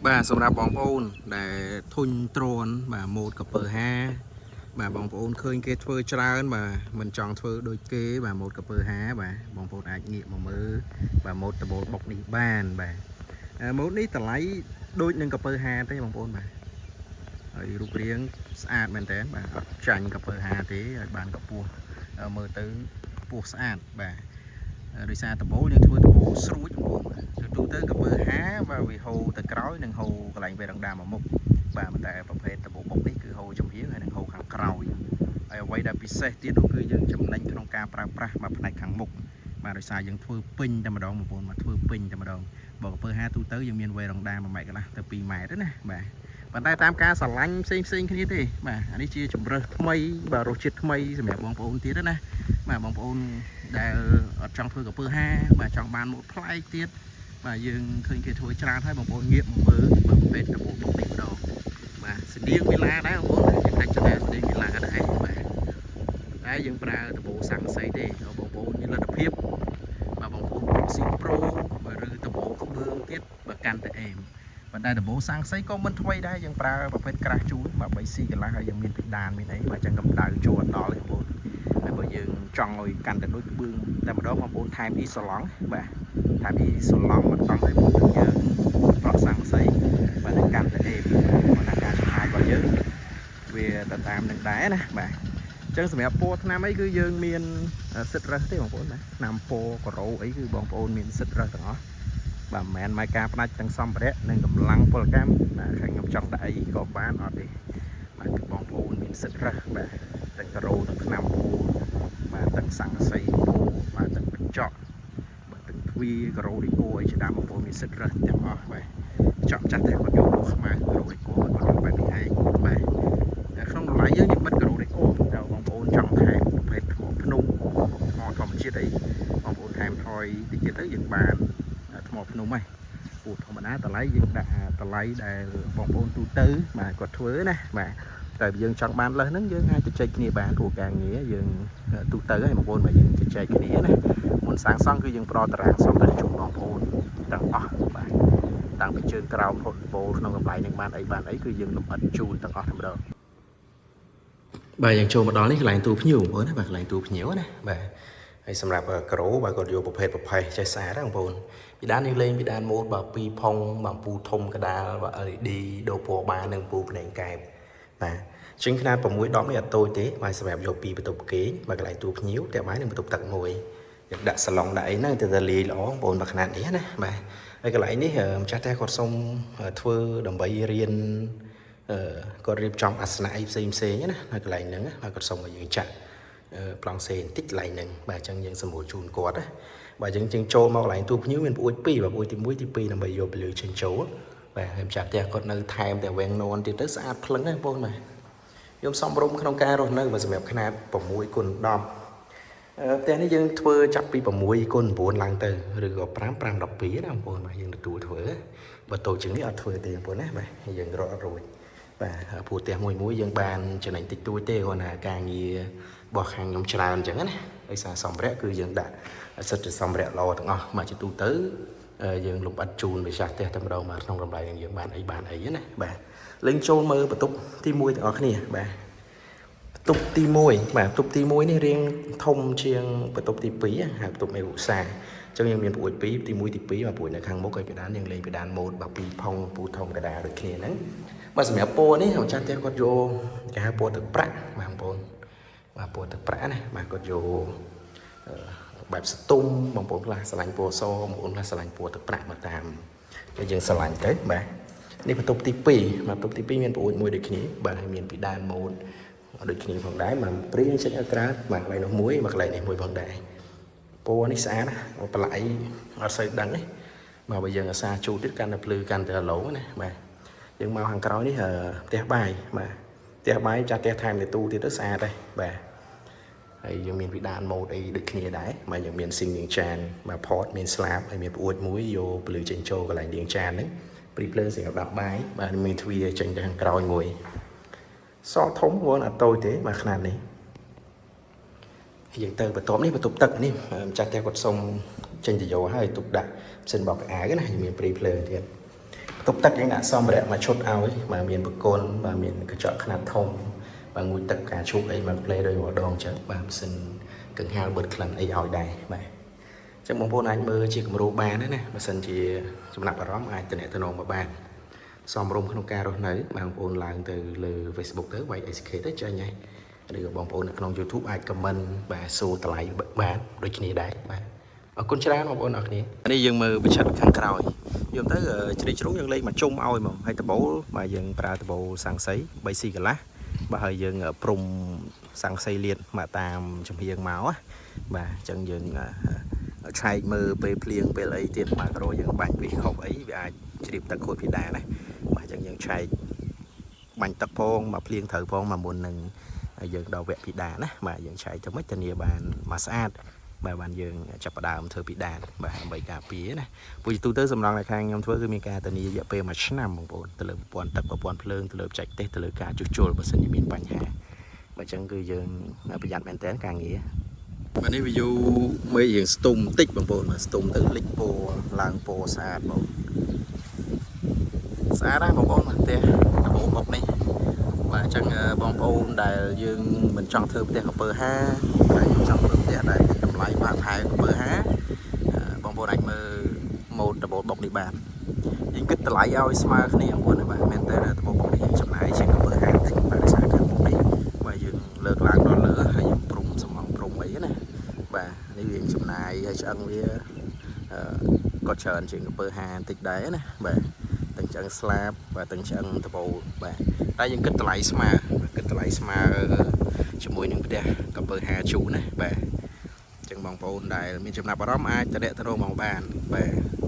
បាទសម្រាប់បងប្អូនដែលធុញទ្រាន់បាទម៉ូតកពើហាបាទបងប្អូនឃើញគេធ្វើច្រើនបាទមិនចង់ធ្វើដូចគេបាទម៉ូតកពើហាបាទបងប្អូនអាចងាកមកមើលបាទម៉ូតដបូលបុកនេះបានបាទម៉ូតនេះតម្លៃដូចនឹងកពើហាទេបងប្អូនបាទហើយរូបរាងស្អាតមែនតើបាទអត់ចាញ់កពើហាទេហើយបានកម្ពស់មើលទៅកម្ពស់ស្អាតបាទដោយសារដបូលយើងធ្វើដបូលស្រួចបងប្អូនបាទទៅទូទៅកពើហាបាទវាហូរទៅក្រោយនិងហូរកន្លែងវេរ៉ង់ដាមកមុខបាទប៉ុន្តែប្រភេទដបូលបុកនេះគឺហូរចំហៀងហើយនិងហូរខាងក្រោយហើយអ្វីដែលពិសេសទៀតនោះគឺយើងចំណេញក្នុងការប្រើប្រាស់បាទផ្នែកខាងមុខបាទដោយសារយើងធ្វើពេញតែម្ដងបងប្អូនបាទធ្វើពេញតែម្ដងបើកពើហាទូទៅយើងមានវេរ៉ង់ដា1ម៉ែត្រកន្លះទៅ2ម៉ែត្រទេណាបាទប៉ុន្តែតាមការស្រឡាញ់ផ្សេងផ្សេងគ្នាទេបាទអានេះជាជំរើសថ្មីបាទរសជាតិថ្មីសម្រាប់បងប្អូនទៀតណាបាទបងប្អូនដែលអត់ចង់ធ្វើកពើហាបាទចង់បានម៉ូតប្លែកទៀតបាទយើងឃើញគេធ្វើច្រើនហើយបងប្អូនងាកមកមើលបាទប្រភេទដបូលបុកនេះម្ដងបាទស្តៀងវីឡាដែរបងប្អូនយើងអាចចំណាស្តៀងវីឡាដែរបាទតែយើងប្រើដបូលស័ង្កសីទេបងប្អូនមានលទ្ធភាពបាទបងប្អូនបុកស៊ីប្រូបាទឬដបូលក្បឿងទៀតបាទកាន់តែអេមប៉ុន្តែដបូលស័ង្កសីក៏មិនថ្មីដែរយើងប្រើប្រភេទក្រាស់ជូនបាទ3ស៊ីកន្លះហើយយើងមានពិដានមានអីបាទអញ្ចឹងកម្ដៅចូលអត់ដល់ទេបងប្អូនហើយបើយើងចង់ឲ្យកាន់តែដូចក្បឿងតែម្ដងបងប្អូនថែមអ៊ីសូឡង់បាទថែមអ៊ីសូឡង់មកតង់ឲ្យមុននឹងយើងប្រក់ស័ង្កសីបាទនឹងកាន់តែអេមបាទណាការចំណាយរបស់យើងវាទៅតាមនឹងដែរណាបាទអញ្ចឹងសម្រាប់ពណ៌ថ្នាំអីគឺយើងមានសិទ្ធិរើសទេបងប្អូនណាថ្នាំពណ៌ការ៉ូអីគឺបងប្អូនមានសិទ្ធិរើសទាំងអស់បាទមិនមែនមកការផ្ដាច់ទាំងសម្ភារៈនិងកម្លាំងពលកម្មបាទខាងខ្ញុំចង់ដាក់អីក៏បានអត់ទេបាទគឺបងប្អូនមានសិទ្ធិរើសបាទទាំងការ៉ូទាំងថ្នាំពណ៌បាទទាំងស័ង្កសីពណ៌បាទទាំងកញ្ចក់បាទទាំងទ្វារការ៉ូឌីកូអីជាដើមបងប្អូនមានសិទ្ធិរើសទាំងអស់បាទចក់ចាស់តែគាត់យកពណ៌ខ្មៅការ៉ូឌីកូគាត់យកបែបនេះឯងបាទតែក្នុងតម្លៃយើងយើងបិទការ៉ូឌីកូតែបងប្អូនចង់ថែមប្រភេទថ្មភ្នំថ្មធម្មជាតិអីបងប្អូនថែមថយតិចទៀតទៅយើងបានថ្មភ្នំហើយពូធម្មតាតម្លៃយើងដាក់តម្លៃដែលបងប្អូនទូទៅបាទគាត់ធ្វើណាបាទតែយើងចង់បានលើសហ្នឹងយើងអាចជជែកគ្នាបានព្រោះការងារយើងទូទៅហើយបងប្អូនបាទយើងជជែកគ្នាណាមុនសាងសង់គឺយើងផ្ដល់តារាងសម្ភារៈជូនបងប្អូនទាំងអស់បាទតាំងពីជើងក្រោមរហូតបូលក្នុងតម្លៃនឹងបានអីបានអីគឺយើងលម្អិតជូនទាំងអស់តែម្ដងបាទយើងចូលមកដល់នេះកន្លែងទូភ្ញៀវបងប្អូនណាបាទកន្លែងទូភ្ញៀវណាបាទហើយសម្រាប់ក្រូបាទគាត់យកប្រភេទប្រផេះចេះស្អាតណាបងប្អូនពីដានយើងលេងពីដានម៉ូតបាទពីរផុងបាទអំពូលធំកដាលបាទ LED ដូរពណ៌បាននិងអំពូលភ្នែកកែបបាទជាងខ្នាត6 10នេះអត់តូចទេបាទសម្រាប់យកពីបន្ទប់គេងបាទកន្លែងទូភ្ញៀវផ្ទះបាយនិងបន្ទប់ទឹកមួយយើងដាក់សាឡុងដាក់អីហ្នឹងទៅតែលាយល្អបងប្អូនបាទខ្នាតនេះណាបាទហើយកន្លែងនេះម្ចាស់ផ្ទះគាត់សុំធ្វើដើម្បីរៀនអឺគាត់រៀបចំអាសនៈអីផ្សេងផ្សេងណានៅកន្លែងហ្នឹងបាទគាត់សុំឲ្យយើងចាក់ប្លង់សេបន្តិចកន្លែងហ្នឹងបាទអញ្ចឹងយើងសម្រួលជូនគាត់ណាបាទអញ្ចឹងយើងចូលមកកន្លែងទូភ្ញៀវមានប្អួយ2បាទប្អួយទី1ទី2ដើម្បីយកពលឺចេញចូលបាទហើយម្ចាស់ផ្ទះគាត់នៅថែមតែវែងននទៀតទៅស្អាតភ្លឹងណាបងប្អូនបាទខ្ញុំសំរុំក្នុងការរស់នៅបាទសម្រាប់ខ្នាត6គុណ10ផ្ទះនេះយើងធ្វើចាប់ពី6គុណ9ឡើងទៅឬក៏5 5 12ណាបងប្អូនបាទយើងទទួលធ្វើបើតូចជាងនេះអត់ធ្វើទេបងប្អូនណាបាទយើងរត់អត់រួចបាទព្រោះផ្ទះមួយមួយយើងបានចំណេញតិចតួចទេគ្រាន់តែការងាររបស់ខាងខ្ញុំច្រើនអញ្ចឹងណាដោយសារសម្ភារៈគឺយើងដាក់សិទ្ធិសម្ភារៈល្អទាំងអស់មកជាទូទៅយើងលំអិតជូនម្ចាស់ផ្ទះតែម្ដងបាទក្នុងតម្លៃយើងបានអីបានអីណាបាទលេងចូលមើលបន្ទប់ទី1ទាំងអស់គ្នាបាទបន្ទប់ទី1បាទបន្ទប់ទី1នេះរៀងធំជាងបន្ទប់ទី2ហៅបន្ទប់មេឧស្សាហ៍អញ្ចឹងយើងមានប្អួយ2ទី1ទី2បាទប្អួយនៅខាងមុខហើយពីដានយើងលេងពីដានម៉ូតបាទពីរផុងពូធំកដាដូចគ្នាហ្នឹងបាទសម្រាប់ពណ៌នេះម្ចាស់ផ្ទះគាត់យកគេហៅពណ៌ទឹកប្រាក់បាទបងប្អូនបាទពណ៌ទឹកប្រាក់ណាបាទគាត់យកបែបស្ទុំបងប្អូនខ្លះស្រឡាញ់ពណ៌សបងប្អូនខ្លះស្រឡាញ់ពណ៌ទឹកប្រាក់មកតាមតែយើងស្រឡាញ់ទៅបាទនេះបន្ទប់ទី2បាទបន្ទប់ទី2មានប្អួយមួយដូចគ្នាបាទហើយមានពីដានម៉ូតដូចគ្នាផងដែរបាទព្រៀងចេញឲ្យក្រៅបាទកន្លែងនោះមួយបាទកន្លែងនេះមួយផងដែរពណ៌នេះស្អាតណាបន្លៃអត់សូវដឹងទេបាទបើយើងអាសាជូតទៀតកាន់តែភ្លឺកាន់តែឡូណាបាទយើងមកខាងក្រោយនេះផ្ទះបាយបាទផ្ទះបាយចាស់ផ្ទះថែមในទូទៀតទៅស្អាតដែរបាទហើយយើងមានវិដានម៉ូតអីដូចគ្នាដែរបាទយើងមានស៊ីងលាងចានបាទផតមានស្លាបហើយមានប្អួតមួយយកពលឺចេញចូលកន្លែងលាងចានហ្នឹងព្រីភ្លើងសម្រាប់ដាក់បាយបាទមានទ្វារចេញទៅខាងក្រោយមួយសក់ធំបងអត់តូចទេបាទខ្នាតនេះយើងទៅបន្ទាប់នេះបន្ទប់ទឹកនេះម្ចាស់ផ្ទះគាត់សុំចេញទៅយកហើយទុកដាក់ផ្សិនបោកអាវណាយើងមានព្រីភ្លើងទៀត បន្ទប់ទឹកយើងដាក់សម្ភារៈមួយឈុតឲ្យបាទមានបង្គន់បាទមានកញ្ចក់ខ្នាតធំបាទងូតទឹកការឈូកអីមកផ្លេដោយម្ដងអញ្ចឹងបាទម៉ាស៊ីនកង្ហារបឺតក្លិនអីឲ្យដែរបាទអញ្ចឹងបងប្អូនអាចមើលជាគំរូបានណាបើសិនជាចំណាប់អារម្មណ៍អាចតំណតំណងមកបានសមរម្យក្នុងការរស់នៅបងប្អូនឡើងទៅលើ Facebook ទៅវាយ SK ទៅចេញហើយឬក៏បងប្អូននៅក្នុង YouTube អាច comment បាទសួរតម្លៃបានដូចគ្នាដែរបាទអរគុណច្រើនបងប្អូនអរគ្នានេះយើងមើលបញ្ឆិតខាងក្រោយ យើងទៅជ្រីជ្រុងយើងលេងមកជុំឲ្យហ្មងហើយដបូលបាទយើងប្រើដបូលស័ង្កសី3ស៊ីកន្លះបាទហើយយើងព្រំស័ង្កសីលៀតមកតាមចំហៀងមកណាបាទអញ្ចឹងយើងឆែកមើលពេលភ្លៀងពេលអីទៀតបាទក្រោយយើងបាញ់វិខុសអីវាអាចជ្រាបទឹកខូចពីដែរណាបាទអញ្ចឹងយើងឆែកបាញ់ទឹកផងមកភ្លៀងត្រូវផងមកមុននឹងយើងដល់វគ្គពីដាណាបាទយើងឆែកទៅមិនធានាបានមកស្អាតបាទបានយើងចាប់ផ្ដើមធ្វើពីដានបាទដើម្បីការពារណា ពូជាទូទៅសម្រាប់នៅខាងខ្ញុំធ្វើគឺមានការធានារយៈពេល1ឆ្នាំបងប្អូនទៅលើប្រព័ន្ធទឹកប្រព័ន្ធភ្លើងទៅលើបច្ចេកទេសទៅលើការជួសជុលបើសិនជាមានបញ្ហាបើអញ្ចឹងគឺយើងប្រយ័ត្នមែនតើការងារបាទនេះ view មេឃរៀងស្ទុំបន្តិចបងប្អូនបាទស្ទុំទៅលិចពណ៌ឡើងពណ៌ស្អាតបងស្អាតណាស់បងប្អូនបាទផ្ទះដំបូងបុកនេះបាទអញ្ចឹងបងប្អូនដែលយើងមិនចង់ធ្វើផ្ទះកពើហាតែយើងចង់ធ្វើផ្ទះដែលមានតម្លៃបាក់ថែកពើហាបងប្អូនអាចមើលម៉ូតដំបូលបុកនេះបានយើងគិតតម្លៃឲ្យស្មើគ្នាបងប្អូនបាទមែនតើដំបូលបុកនេះយើងចំណាយជាងកពើហាតិចបាទដោយសារខាងមុខនេះបាទយើងលើកឡើងដល់លើហើយយើងព្រំសំងព្រំអីណាបាទនេះវាចំណាយហើយឆ្អឹងវាអឺក៏ច្រើនជាងកពើហាបន្តិចដែរណាបាទទាំងឆ្អឹងស្លាបបាទទាំងឆ្អឹងដំបូលបាទតែយើងគិតតម្លៃស្មើគិតតម្លៃស្មើជាមួយនឹងផ្ទះកពើហាជូណាបាទចឹងបងប្អូនដែលមានចំណាប់អារម្មណ៍អាចតដកទៅរកមកបានបាទ។